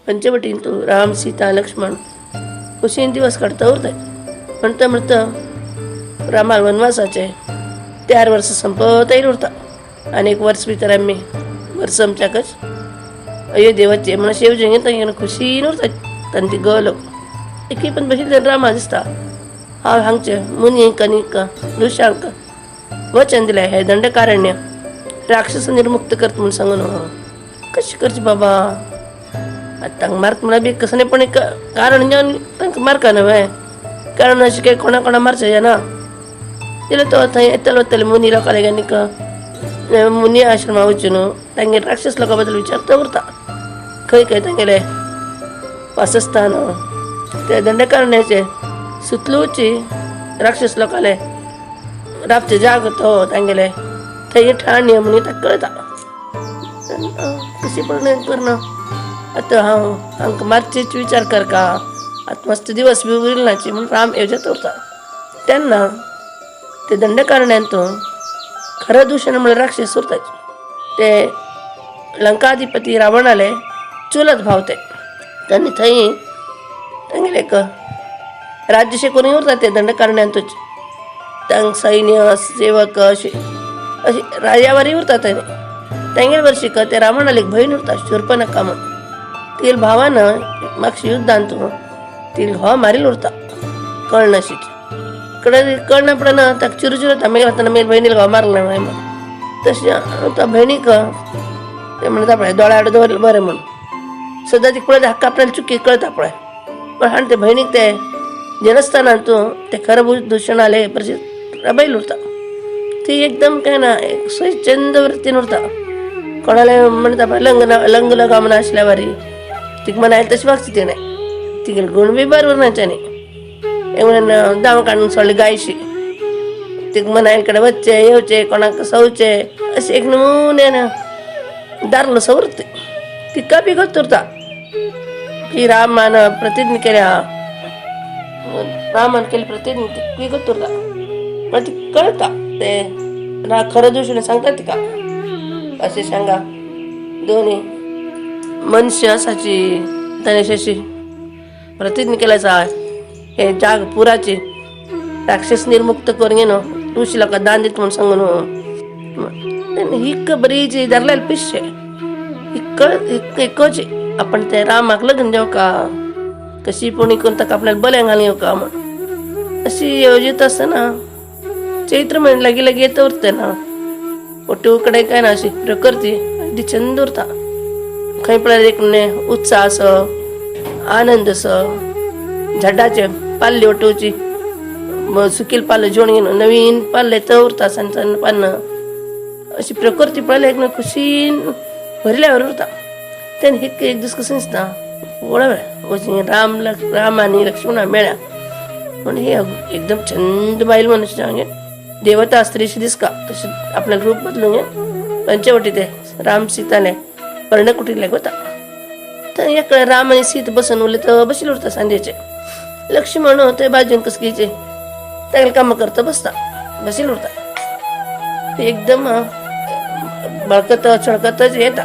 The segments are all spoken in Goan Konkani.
पंचवटीन तूं राम सीता लक्ष्मण खुशीन दिवस काडता उरताय. म्हणता म्हणता रामाक वनवासाचे 4 वर्स संपत येयल उरता आनी एक वर्स भितर आमी वर्स आमच्याकच अयोध्येवचे म्हणून येवजण घेता खुशीन उरता तांचे गो लोक. एकी पण बशिल्ले रामा दिसता हांव हांगचे मुनीक आनी ऋषांक वचन दिलें हे दंडकारण्य राक्षस निर्मुक्त करत म्हणून सांगून कशें करचें बाबा आतां तांकां मारता म्हळ्यार बी कसलें पण एक कारण घेवन तांकां मारका न्हय कारण अशें काय कोणा कोणा मारचें जायना. जाल्यार तो थंय येतलो वतले मुनी लोकां लागीं आनीक मुनी आश्रमा वचून तांगेर राक्षस लोकां बद्दल विचारता उरता खंय खंय तांगेले वासस्थान ते दंडकारण्याचे सुतलूची राक्षस लोकांले राबचे जाग तो तांगेले थंय ठाण म्हणून ताका कळटा. कशी पण करना आतां हांव हांकां मारचेच विचार करका आतां मस्त दिवस बी उरले नाची म्हणून राम येवजत उरता. तेन्ना ते दंडकारण्यांत खरं दूषण म्हळ्यार राक्षस उरताचे ते लंकाधिपती रावणाले चुलत भाव ते त्यांनी थंय तांगेले एक राज्य करून उरता ते दंडकारण्यांतूच तांक सैन्य सेवक अशी अशी राजावारी उरता तेणे तांगेले वर्शीक ते रावणाले एक भयण उरता शूर्पणखा म्हणून तिगेले भावान मातशें युद्धांत तिगेले घोवा मारील उरता कळनाशीच कडे कळना पडना ताका चिरू चिरू मागीर वतना मागीर भयणीले घोवा मारला म्हणून तशें आतां भयणीक ते म्हणटा पळय दोळ्या आड दवरलें बरें म्हणून सदां तिका पळयता हाका आपल्याला चुकी कळता पळय पण आनी ते भयणीक ते जनस्थानान तूं ते खरं दूषण आले परशी बैल उरता ती एकदम काय ना एक स्वच्छंद वृत्तीन उरता कोणाला म्हणटा पळय लंग लंग लगा म्हणून आसल्यावारी तिका म्हणायला तशी वागची तिणें तिगेले गुण बी बरें उरनाच्यानी एक म्हणून दाव काडून सोडली गायशी तिका म्हणायला कडेन वचचे येवचे कोणाक सवचे अशें एक नमुन्यान दारलो सवरते तिका बी गत उरता की रामान प्रतिज्ञा केल्या रामान केली प्रतिज्ञा ती गत उरता पण ती कळता ते ना खरं दूषण सांगता तिका अशें सांगा दोन्ही मनुष्य असाची ताणें अशी प्रतिज्ञा केल्याचा हे जाग पुराची राक्षस निर्मुक्त करून घेनो ऋषी लोकां दान दित म्हणून सांगून ही बरी जी धरलेली पिशे ही एकच आपण ते रामाक लग्न जावं का कशी पुणी करून ताका आपल्याला बलें घालून येवं का म्हण अशी येवजीत आसतना चैत्र म्हयनो लागीं लागीं येत उरता ना ಒಟ್ಟು कडेन काय ना अशी प्रकृती अगदी चंद उरता खंय पळयल्यार एक उत्साह असो आनंद असो झाडाचे पाल्ले वटोवची सुकील पाल्ले जेवण घेवन नवीन पाल्ले तर उरता सण सण पानां अशी प्रकृती पळयल्यार एक खुशीन भरिल्यावर उरता. तेन्ना एक एक दीस कसं दिसता वळ राम राम आनी लक्ष्मणा मेळ्या म्हण हे एकदम छंद बायल मनुष्य हांगे देवता स्त्रीशी दिसका तशें आपल्याला रूप बदलून घे पंचवटी ते राम सीताले पर्णकुटीला वता थंय एक राम आनी सीत बसून उलयत बशिल्ले उरता सांजेचे लक्ष्मण ते बाजून कसं घेयचे तागेले कामां करता बसता बशिल्ले उरता ते एकदम बळकत छळकतच येता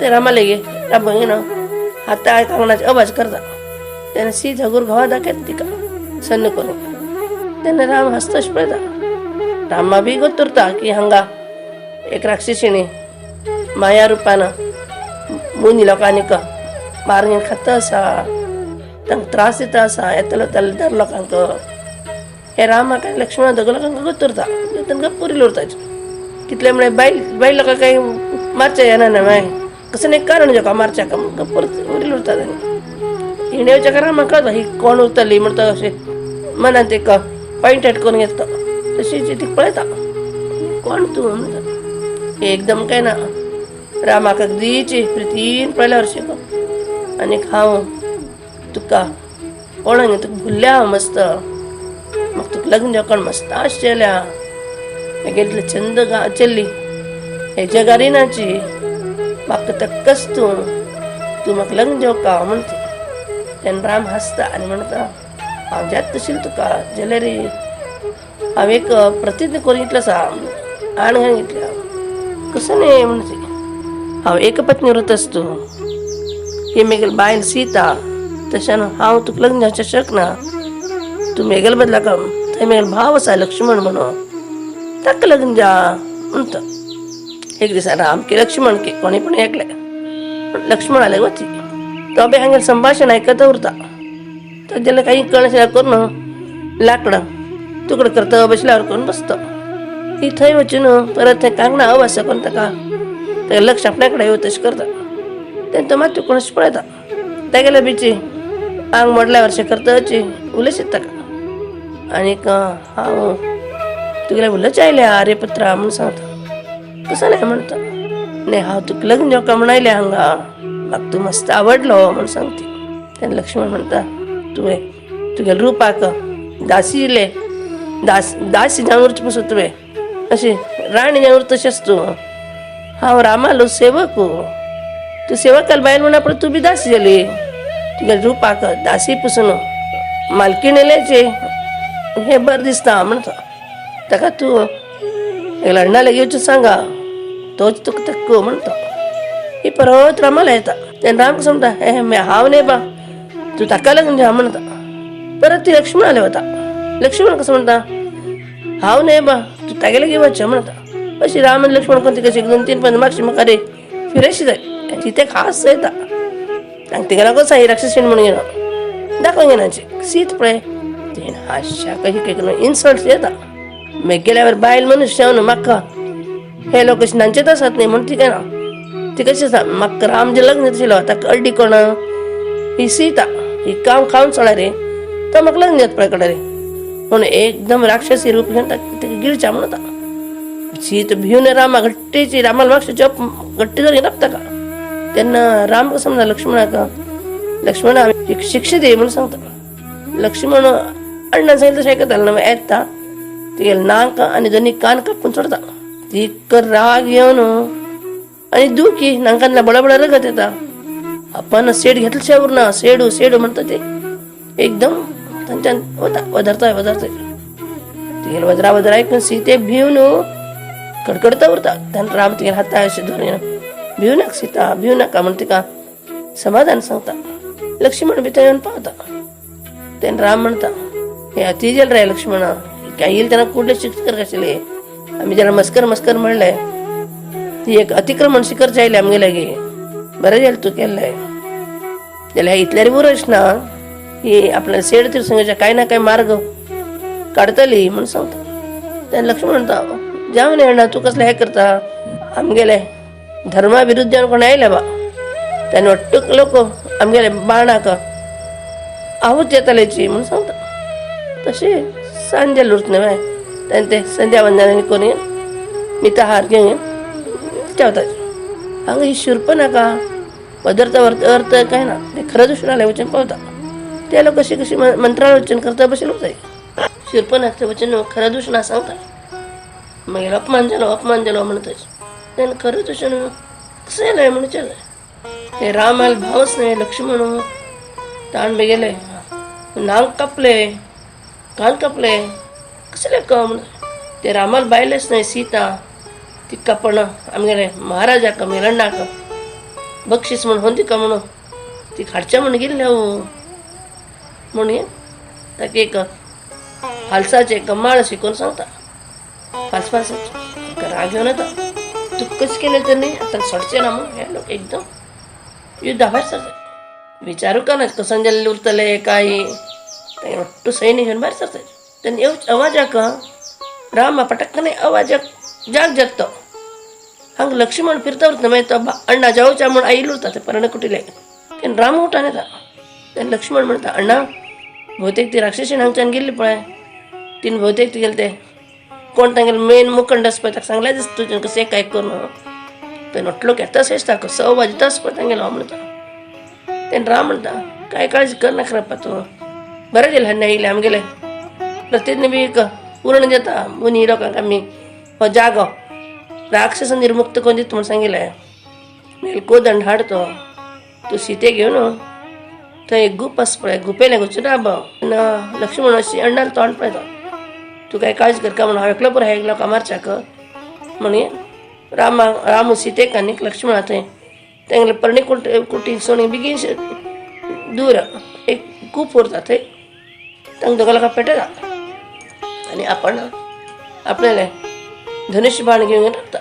ते रामाले गे राम ना हाता कांगणाचे आवाज करता तेन्ना सीत हगूर घोवा दाखयता तिका सन्न करून तेन्ना राम हांसतश पळयता रामा बी गत उरता की हांगा एक राक्षसिणी माया रुपान मुनी लोकांनी मारून खाता आसा तांकां त्रास दिता आसा येतलो तलदार लोकांक हे रामाक आनी लक्ष्मणा दोग लोकांक गत उरता तांकां पुरील उरता कितले म्हळ्यार बायल बायल लोकांक काय मारचें येना न्हय मागीर कसलें एक कारण जाका मारच्याक परत उरील उरता तांणी हिणें वचच्या रामाक कळता ही कोण उरतली म्हणटा अशें मनांत एक पॉयंट आउट करून घेता तशी ती पळयता कोण तूं म्हणटा एकदम काय ना रामाक अगदीची प्रितीन पळयल्यावर शिको आनी हांव तुका कोण तुका भुल्ल्या हांव मस्त म्हाका तुका लग्न जावं मस्त आशिल्ल्या मागीर छंद गा चल्ली हे जगारी नाची म्हाका तक्कच तूं तूं म्हाका लग्न जावं म्हणटा तेन्ना राम हांसता आनी म्हणटा हांव जात तशील तुका जाल्यार हांव एक प्रतिज्ञा करून घेतलो आसा आण घालून घेतल्या कसं न्ही म्हणचे हांव एक पत्नी व्रत असतो ही मेगेल बायल सीता, तशें हांव तुका लग्न जावचें शकना, तूं मेगेल बदला थंय मेगेल भाव आसा लक्ष्मण म्हणून ताका लग्न जा म्हणटा. एक दिसा राम की लक्ष्मण की कोणी पण एकले लक्ष्मणाले वची तो बी हांगेलें संभाशण आयकत उरता. तो जेन्ना काही कळनाशिल्लें करून लाकडां तुकडे करता बसल्यावर करून बसता. ती थंय वचून परत थंय कांगणां आवाज करून ताका ताका लक्ष आपल्या कडेन येवं तशें करता. तेन्ना तो मातूय कोण पळयता तेगेले बिची आंग मोडल्यावर अशें करता अशी उलयशीत ताका आनीक हांव तुगेले उलोवचें आयलें आरे पुत्रा म्हूण सांगता. कसो नाही म्हणटा, न्ही हांव तुका लग्न जावका म्हूण आयलें हांगा, म्हाका तूं मस्त आवडलो म्हूण सांगता. तेन्ना लक्ष्मण म्हणटा तुवें तुगेले रुपाक दासी इले दासी जावन उरचें पसून तुवें अशी राणी जावन उरता तशेंच तूं, हांव रामालो सेवक, तूं सेवकाल बायल म्हणून आपण तूं बी दासी जाली, तुगेले रुपाक दासी पसून मालकीण येल्याचे हें बरें दिसता म्हणटा. ताका तूं लग्नाला घेवचें सांगा तोच तुका तक्क म्हणटा. ही परत रामाला येता तेन्ना राम कसो म्हणटा हे हांव न्ही बा तूं ताका लग्न जा म्हणटा. परत ती लक्ष्मणाले वता, लक्ष्मण कसो म्हणटा हांव न्ही बा तूं तागेले घेवचें म्हणटा. अशी राम आनी लक्ष्मण कोण कशी 1 2 3 5 मागशी म्हाका रे फिरशी जाय ती खास येता तिगेला कसो ही राक्षसीण म्हणून घेना दाखोवन घेनाची सीत पळय तेणें हांशा कशी इन्सल्ट येता. मेगेल्यावर बायल मनुष्य न्हू म्हाका हे लोक कशी नांचेच आसात न्ही म्हूण ती काय ना ती कशी आसा म्हाका राम जे लग्न जातलो ताका अर्डी कोण ही सीता ही काम खावन सोडा रे तो म्हाका लग्न जाता पळय कडे रे म्हणून एकदम राक्षसी रूप घेवन ताका गिळच्या म्हणून वता. सीत भिवन रामा घट्टीची रामाला मागशी जप घट्टी जर घेता ताका. तेन्ना राम कसो म्हणटा लक्ष्मणाक, लक्ष्मणा एक शिक्षा दे म्हणून सांगता. लक्ष्मण अण्णा सांगितलं तशें आयकतालो ना येता तिगेले नाक आनी दोनी कान कापून सोडता. तिका राग येवन आनी दुखी नाकांतल्या बळबळ रगत येता. आपण सेड घेतल्याशिवाय उरना, सेडू सेडू म्हणटा ते एकदम तांच्यान वता वदरता वदरता तिगेले वदरा वदरा ऐकून सीते भिवन कडकडता उरता. तेन्ना राम तिगेले हाता अशें धरून भिवू नाका सीता भिवू नाका म्हण तिका समाधान सांगता. लक्ष्मण बी थंय येवन पावता. तेन्ना राम म्हणटा हे अती जालें रे लक्ष्मणा, काय येईल त्यांना कुठले शिक्षा कर कशेले आमी ज्याला मस्कर मस्कर म्हणले ती एक अतिक्रमण शिकर जायले आमगे लागी बरें जालें तूं केल्लें जाल्यार इतल्यार उरच ना ही आपल्या सेड तिरसंगाच्या काय ना काय मार्ग काडतली म्हणून सांगता. तेन्ना लक्ष्मण म्हणटा जावं न्ही अण्णा तूं कसलें हें करता आमगेले धर्मा विरुद्ध कोण आयले बा तेन्ना वट्टूक लोक आमगेले बाणाक आहूत येतालेची म्हणून सांगता. तशें सांज जालें उरता न्ही तेन्ना ते संध्या वंदन करून मिताहार घेवन जेवता. हांगा ही शूर्पणखा वदरता अर्थ काय ना ते खरं दुसऱ्याला वचन पावता. ते लोक कशी कशी मंत्राला वचन करता बसेल होता. शूर्पणखाचं वचन खरं दूषणा सांगता. मागीर अपमान जालो अपमान जालो म्हणटा तेन्ना खरं दूषण कसं जालें म्हणून विचारलें. ते रामाल भावच न्हय लक्ष्मण ताण गेले नाक कापले कान कापले कसले कम ते रामाल बायलेच न्हय सीता तिका पण आमगेले महाराजाक आमगेले अण्णाक बक्षीस म्हणून होंदिका म्हणून ती हाडच्या म्हणून गेल्ले हांव म्हणून ताका एक फालसाचें एक माळ शिकोवन सांगता. फाल्स फाल्साचें राग घेवन येता तूं कशें केलें तर न्ही आतां सोडचें ना म्हणून हे लोक एकदम युद्धा भायर सरता. विचारू का ना कसं जाल्लें उरतलें काय तांगे वट्टू सैन्य घेवन भायर सरता. तेन्ना येवच आवाजाक रामा पटकने आवाजाक जाग जाता. हांगा लक्ष्मण फिरता उरता मागीर तो अण्णा जावच्या म्हूण आयिल्लो उरता ते पर्णकुटीले. तेन्ना राम उठान येता. तेन्ना लक्ष्मण म्हणटा अण्णा भोवतेक ती राक्षसीण हांगच्यान गेल्ली पळय तीन भोवतेक ती गेले ते कोण तांगेले मेन मुखंड आसा पळय ताका सांगलें दिसता तुजें कशें काय करून ते नटलो येताच दिसता कसो वाजताच पळय तांगेलो म्हणटा. तेन्ना राम म्हणटा काय काळजी कर नाका रे तूं बरें जालें हान्ना येयलें आमगेले प्रतिज्ञा बी एक पूर्ण जाता मुनी लोकांक आमी हो जागो राक्षस निर्मुक्त करून दिता म्हणून सांगिल्लें. मागीर कोदंड हाडतो तूं सीते घेवन थंय एक गुप आसा पळय गुपेलें वचून राब. लक्ष्मण अशी अण्णाल तोंड पळयता तूं काय काळजी करका म्हणून हांव एकलो पुरो हे लोकां मारच्याक म्हणून रामा रामू सीतेक आनी लक्ष्मणा थंय तेंगले पर्णी कुटी सोणी बेगीन दूर एक कूप उरता थंय तांकां दोगां लोकां पेटयता आनी आपण आपल्याले धनुष्य बाण घेवन रावता.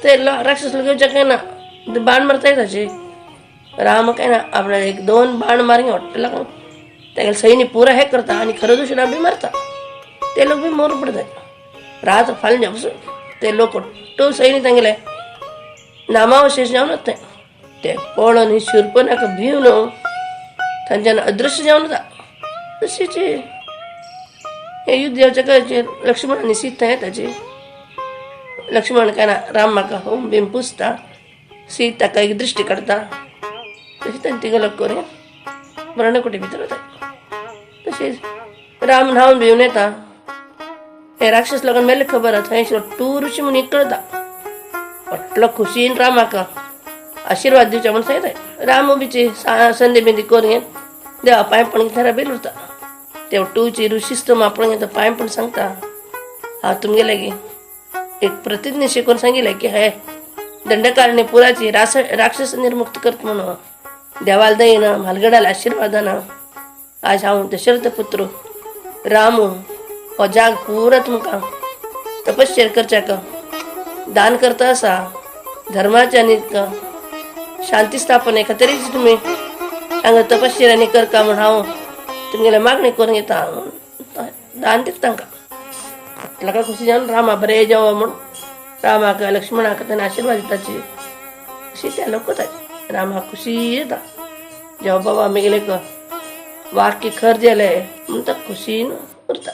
ते राक्षस लोक घेवच्या काय ना बाण मारता ताचे. राम काय ना आपल्याला एक दोन बाण मारून वाटतं लोकांक तेगेले सैन्य पुरा हे करता आनी खरदूषणा बी मारता. ते लोक बी मरून पडतात. रात फाल्यां जावं ते लोक तो सैन्य तेंगेले नामावशेष जावन वता. ते पळोवन ही शूर्पणखा भिवन तांच्यान अदृश्य जावन वता. तशीच हे युद्ध जावच्या लक्ष्मण आनी सीता येताची. लक्ष्मण काय ना राम म्हाका होम बीम पुसता, सीता ताका एक दृष्टी काडता. तशी तांणी तिगां लोक करून मरणकुटी भितर वता. तशेंच राम न्हांवन भिवन येता. हे राक्षस लोकांक मेल्ले खबर आहा थंय टू ऋषी म्हणून कळता. व्हडलो खुशीन रामाक आशिर्वाद दिवचे म्हूण सांगता. राम बीचे संदी बिंदी करून देवा पांय पण थंय बेल उरता. ते टूची ऋषीस्तम आपण घेता पांय पण सांगता हांव तुमगे लागीं एक प्रतिज्ञा शिकोवन सांगिल्लें की हे दंडकारण्य पुराची राक्षस निर्मुक्त करत म्हणून देवाला दयेन म्हालगडाला आशिर्वादान आज हांव दशरथ पुत्र राम हो जाग पुरा तुमकां तपश्चर्या करच्याक दान करता आसा. धर्माचे आनी शांती स्थापने खातीरच तुमी हांगा तपश्चर्या करका म्हूण हांव तुमगेले मागणी करून घेता दान दिता तांकां. लोकां खुशी जावन रामा बरें जेवा म्हूण रामाक लक्ष्मणाक ताणें आशिर्वाद दिताची अशी त्या लोक वताची. रामाक खुशी येता जेवा बाबा आमी गेले वाक्य खर जालें म्हूण तो खुशीन उरता.